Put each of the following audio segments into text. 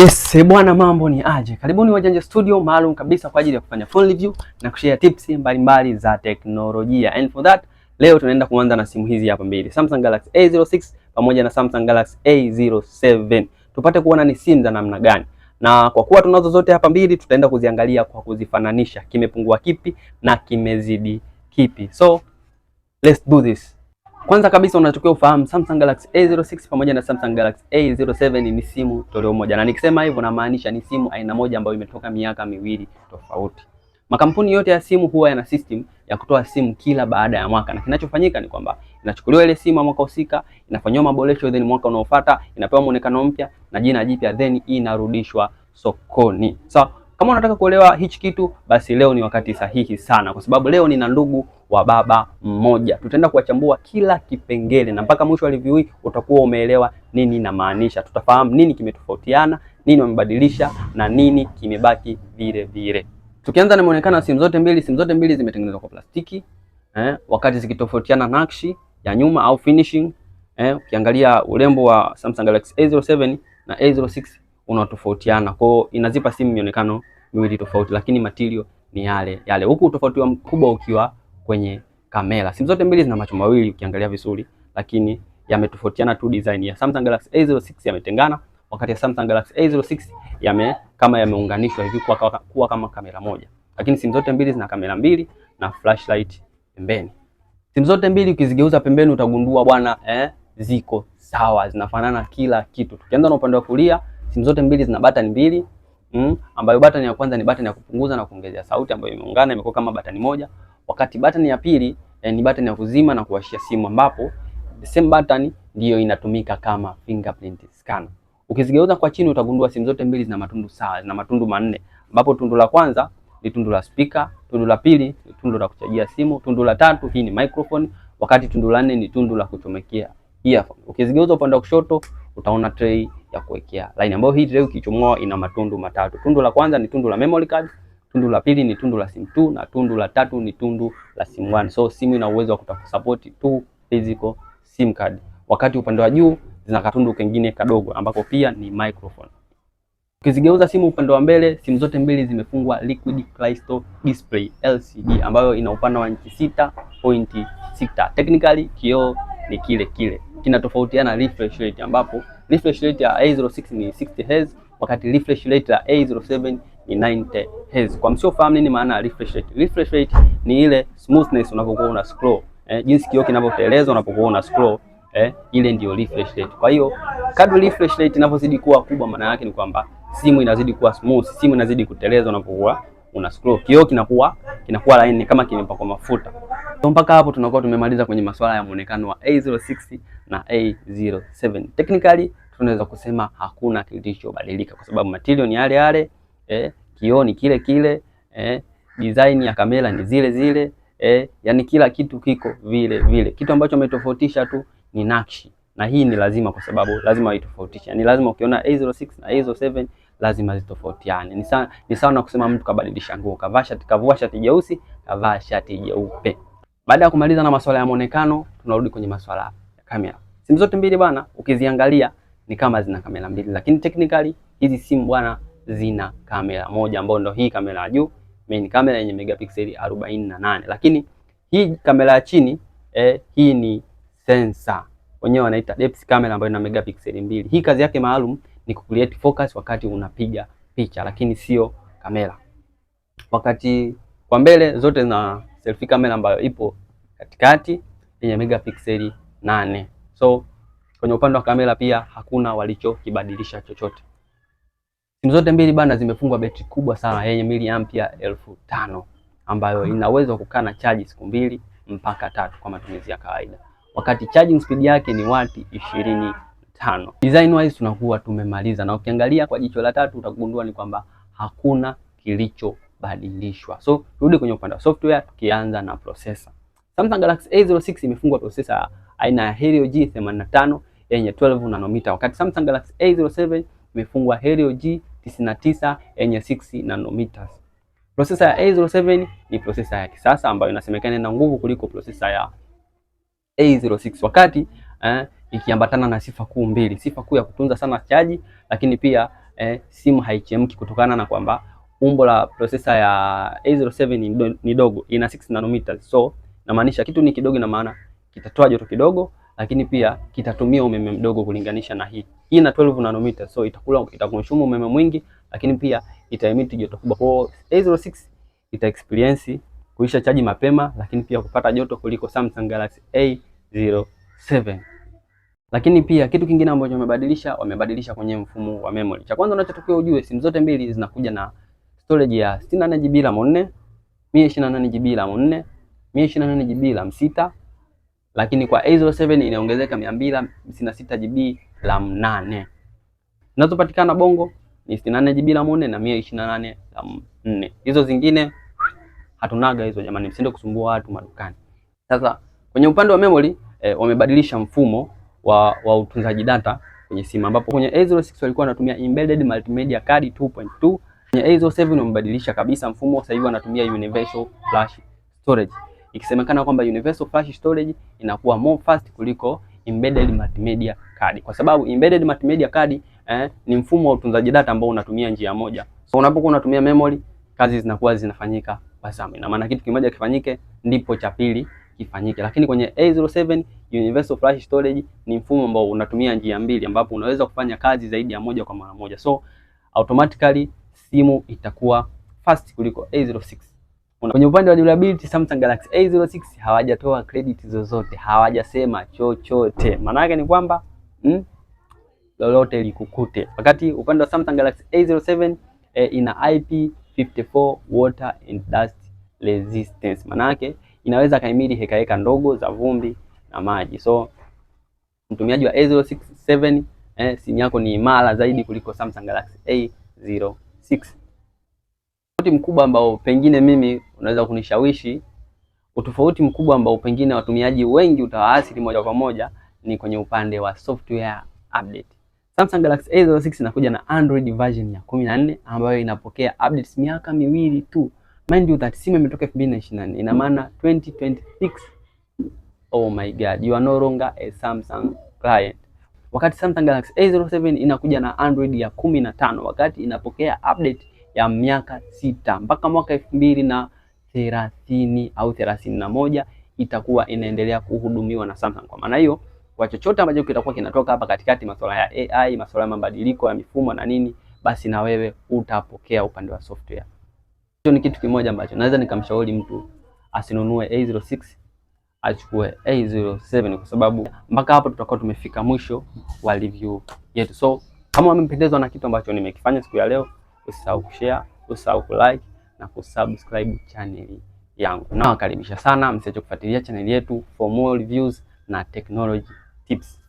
Yes, bwana, mambo ni aje? Karibuni Wajanja Studio maalum kabisa kwa ajili ya kufanya phone review na kushare tips mbalimbali za teknolojia. And for that, leo tunaenda kuanza na simu hizi hapa mbili, Samsung Galaxy A06 pamoja na Samsung Galaxy A07. Tupate kuona ni simu za namna gani. Na kwa kuwa tunazo zote hapa mbili, tutaenda kuziangalia kwa kuzifananisha, kimepungua kipi na kimezidi kipi. So, let's do this. Kwanza kabisa unatakiwa ufahamu Samsung Galaxy A06 pamoja na Samsung Galaxy A07 ni simu toleo moja, na nikisema hivyo namaanisha ni simu aina moja ambayo imetoka miaka miwili tofauti. Makampuni yote ya simu huwa yana system ya kutoa simu kila baada ya mwaka, na kinachofanyika ni kwamba inachukuliwa ile simu ya mwaka husika, inafanyiwa maboresho, then mwaka unaofuata inapewa muonekano mpya na jina jipya, then inarudishwa sokoni. So, kama unataka kuelewa hichi kitu, basi leo ni wakati sahihi sana, kwa sababu leo nina ndugu wa baba mmoja. Tutaenda kuwachambua kila kipengele na mpaka mwisho wa review hii utakuwa umeelewa nini namaanisha. Tutafahamu nini kimetofautiana, nini wamebadilisha na nini kimebaki vile vile. Tukianza na muonekano wa simu zote mbili, simu zote mbili zimetengenezwa kwa plastiki wakati zikitofautiana nakshi ya nyuma au finishing. Ukiangalia urembo wa Samsung Galaxy A07 na A06 unatofautiana, kwa hiyo inazipa simu mionekano miwili tofauti, lakini material ni yale yale, huku utofauti mkubwa ukiwa kwenye kamera. Simu zote mbili zina macho mawili ukiangalia vizuri, lakini yametofautiana tu design. Ya Samsung Galaxy A06 yametengana, wakati ya Samsung Galaxy A06 kama yameunganishwa hivi kuwa kama kamera moja, lakini simu zote mbili zina kamera mbili na flashlight pembeni. Simu zote mbili ukizigeuza pembeni utagundua bwana, ziko sawa, zinafanana kila kitu. Tukianza na upande wa kulia, simu zote mbili zina button mbili ambayo button ya kwanza ni button ya kupunguza na kuongezea sauti ambayo imeungana imekuwa kama button moja, wakati button ya pili ni button ya kuzima na kuwashia simu, ambapo the same button ndiyo inatumika kama fingerprint scanner. Ukizigeuza kwa chini utagundua simu zote mbili zina matundu sawa, zina matundu manne, ambapo tundu la kwanza ni tundu la speaker, tundu la pili ni tundu la kuchajia simu, tundu la tatu hii ni microphone, wakati tundu la nne ni tundu la kuchomekea earphone. Ukizigeuza upande wa kushoto utaona tray ya kuwekea line, ambayo hii tray ukichomoa ina matundu matatu. Tundu la kwanza ni tundu la memory card, tundu la pili ni tundu la SIM 2 na tundu la tatu ni tundu la SIM 1. So simu ina uwezo wa kusupport two physical SIM card. Wakati upande wa juu zina katundu kengine kadogo ambako pia ni microphone. Ukizigeuza simu upande wa mbele, simu zote mbili zimefungwa liquid crystal display LCD ambayo ina upana wa inchi 6.6. Technically kioo ni kile kile, kinatofautiana refresh rate, ambapo refresh rate ya A06 ni 60 Hz wakati refresh rate ya A07 ni 90 Hz. Kwa msiofahamu nini maana ya refresh rate, refresh rate ni ile smoothness unapokuwa una scroll, jinsi kioo kinavyoteleza unapokuwa una scroll, ile ndio refresh rate. Kwa hiyo kadri refresh rate inavyozidi kuwa kubwa, maana yake ni kwamba simu inazidi kuwa smooth, simu inazidi kuteleza unapokuwa una scroll, kioo kinakuwa laini kama kimepakwa mafuta. So mpaka hapo tunakuwa tumemaliza kwenye masuala ya muonekano wa A06 na A07. Technically tunaweza kusema hakuna kilichobadilika kwa sababu material ni yale yale, kioo ni kile kile, design ya kamera ni zile zile, yani kila kitu kiko vile vile. Kitu ambacho ametofautisha tu ni nakshi, na hii ni lazima kwa sababu lazima waitofautishe. Ni lazima ukiona A06 na A07 lazima zitofautiane. Ni sawa na kusema mtu kabadilisha nguo, kavaa shati, kavua shati jeusi, kavaa shati jeupe. Baada ya kumaliza na masuala ya muonekano, tunarudi kwenye masuala ya kamera. Simu zote mbili bwana, ukiziangalia ni kama zina kamera mbili, lakini technically hizi simu bwana zina kamera moja ambayo ndio hii kamera ya juu, main camera yenye megapixeli 48. Lakini hii kamera ya chini hii ni sensor, wenyewe wanaita depth camera ambayo ina megapixeli 2. Hii kazi yake maalum ni kucreate focus wakati unapiga picha, lakini sio kamera. Wakati kwa mbele zote zina selfie camera ambayo ipo katikati yenye megapixeli 8. So kwenye upande wa kamera pia hakuna walichokibadilisha chochote. Simu zote mbili bana zimefungwa betri kubwa sana yenye miliampia 5000 ambayo ina uwezo wa kukaa na chaji siku 2 mpaka 3 kwa matumizi ya kawaida, wakati charging speed yake ni wati 25. Design wise tunakuwa tumemaliza, na ukiangalia kwa jicho la tatu utagundua ni kwamba hakuna kilichobadilishwa. So turudi kwenye upande wa software, tukianza na processor. Samsung Galaxy A06 imefungwa processor aina ya Helio G85 yenye 12 nanomita, wakati Samsung Galaxy A07 imefungwa Helio G99 yenye 6 nanometers. Processor ya A07 ni processor ya kisasa ambayo inasemekana ina nguvu kuliko processor ya A06, wakati ikiambatana na sifa kuu mbili, sifa kuu ya kutunza sana chaji, lakini pia simu haichemki kutokana na kwamba umbo la processor ya A07 ni dogo, ina 6 nanometers. So inamaanisha kitu ni kidogo, ina maana kitatoa joto kidogo, lakini pia kitatumia umeme mdogo kulinganisha na hii. Hii ina 12 nanometers, so itakula, itaconsume umeme mwingi, lakini pia itaemit joto kubwa. Kwa hiyo A06 ita experience kuisha chaji mapema, lakini pia kupata joto kuliko Samsung Galaxy A07. Lakini pia kitu kingine ambacho wamebadilisha kwenye mfumo wa memory. Cha kwanza unachotakiwa ujue, simu zote mbili zinakuja na storage ya 64 GB RAM 4, 128 GB RAM 4, 128 GB RAM 6, lakini kwa A07 inaongezeka 256 GB RAM 8. Zinazopatikana Bongo ni 64 GB RAM 4 na 128 RAM 4. Hizo zingine hatunaga hizo jamani, msiende kusumbua watu madukani. Sasa kwenye upande wa memory wamebadilisha mfumo wa utunzaji data kwenye simu, ambapo kwenye A06 walikuwa wanatumia embedded multimedia card 2.2. Kwenye A07 wamebadilisha kabisa mfumo, sasa hivi wanatumia universal flash storage, ikisemekana kwamba universal flash storage inakuwa more fast kuliko embedded multimedia card, kwa sababu embedded multimedia card ni mfumo wa utunzaji data ambao unatumia njia moja. So unapokuwa unatumia memory, kazi zinakuwa zinafanyika kwa zamu. Ina maana kitu kimoja kifanyike ndipo cha pili kifanyike. Lakini kwenye A07 Universal Flash Storage ni mfumo ambao unatumia njia mbili, ambapo unaweza kufanya kazi zaidi ya moja kwa mara moja. So automatically simu itakuwa fast kuliko A06. Kwenye upande wa durability, Samsung Galaxy A06 hawajatoa credit zozote, hawajasema chochote. Maana yake ni kwamba lolote likukute. Wakati upande wa Samsung Galaxy A07 ina IP54 water and dust resistance. Maana yake inaweza kahimili heka heka ndogo za vumbi na maji. So mtumiaji wa A067 simu yako ni imara zaidi kuliko Samsung Galaxy A06. Utofauti mkubwa ambao pengine mimi unaweza kunishawishi, utofauti mkubwa ambao pengine watumiaji wengi utawaathiri moja kwa moja ni kwenye upande wa software update. Samsung Galaxy A06 inakuja na Android version ya 14 ambayo inapokea updates miaka 2 tu. Mind you that simu imetoka 2024, ina maana 2026, oh my god, you are no longer a Samsung client. Wakati Samsung Galaxy A07 inakuja na Android ya 15 wakati inapokea update ya miaka 6 mpaka mwaka 2030 au 31 itakuwa inaendelea kuhudumiwa na Samsung. Kwa maana hiyo, kwa chochote ambacho kitakuwa kinatoka hapa katikati, masuala ya AI, masuala ya mabadiliko ya mifumo na nini, basi na wewe utapokea upande wa software. Hicho ni kitu kimoja ambacho naweza nikamshauri mtu asinunue A06, achukue A07, kwa sababu mpaka hapo tutakuwa tumefika mwisho wa review yetu. So kama umependezwa na kitu ambacho nimekifanya siku ya leo, usisahau kushare, usisahau kulike na kusubscribe channel yangu. Nawakaribisha sana, msiache kufuatilia channel yetu for more reviews na technology tips.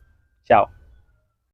Ciao.